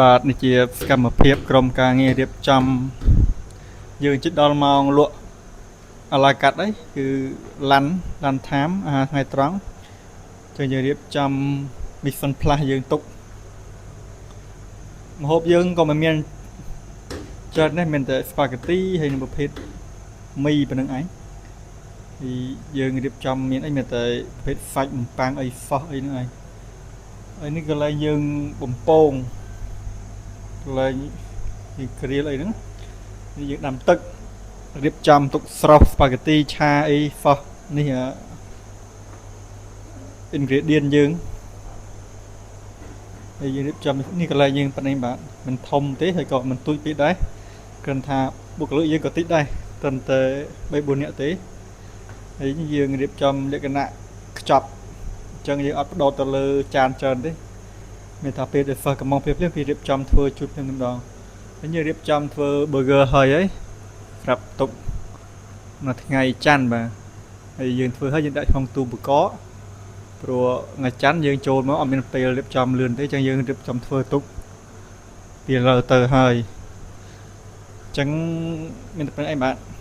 បាទនេះជាសកម្មភាពក្រុមការងាររៀបចំយើងជិតដល់ម៉ោងលក់ à la carte អីគឺ lunch time អាហារថ្ងៃត្រង់ចឹងយើងរៀបចំ mise en place យើងទុកម្ហូបយើងក៏មិនមានច្រើនដែរមានតែ spaghetti ហើយនឹងប្រភេទមីប៉ុណ្្នឹងឯងហើយយើងរៀបចំមានអីមានតែប្រភេទសាច់បំប៉ាំងអីសោះអីហ្នឹងឯងហើយនេះកន្លែងយើងបំពងកន្លែងយើងក្រៀលអីហ្នឹងនេះយើងដាំទឹករៀបចំទុកស្រស់ spaghetti ឆាអីសោះនេះ ingredient យើងហើយយើងរៀបចំនេះកន្លែងយើងប៉ុណ្ណេះបាទមិនធំទេហើយក៏មិនទូចពេកដែរគ្រាន់ថាបុគ្គលិកយើងក៏តិចដែរត្រឹមតែ3 4នាក់ទេហើយយើងរៀបចំលក្ខណៈខ្ចប់អញ្ចឹងយើងអត់បដោតទៅលើចានច្រើនទេមានថាពេលដែលសិស្សកំងភ្លាមៗគេរៀបចំធ្វើជូតភ្លាមម្ដងហើយយើងរៀបចំធ្វើ burger ហើយហើយស្រាប់ទុកនៅថ្ងៃច័ន្ទបាទហើយយើងធ្វើហើយយើងដាក់ក្នុងទូបកកព្រោះថ្ងៃច័ន្ទយើងចូលមកអត់មានពេលរៀបចំលឿនទេអញ្ចឹងយើងរៀបចំធ្វើទុកពីឥឡូវទៅហើយអញ្ចឹងមានតែប៉ុណ្្នឹងឯងបាទ។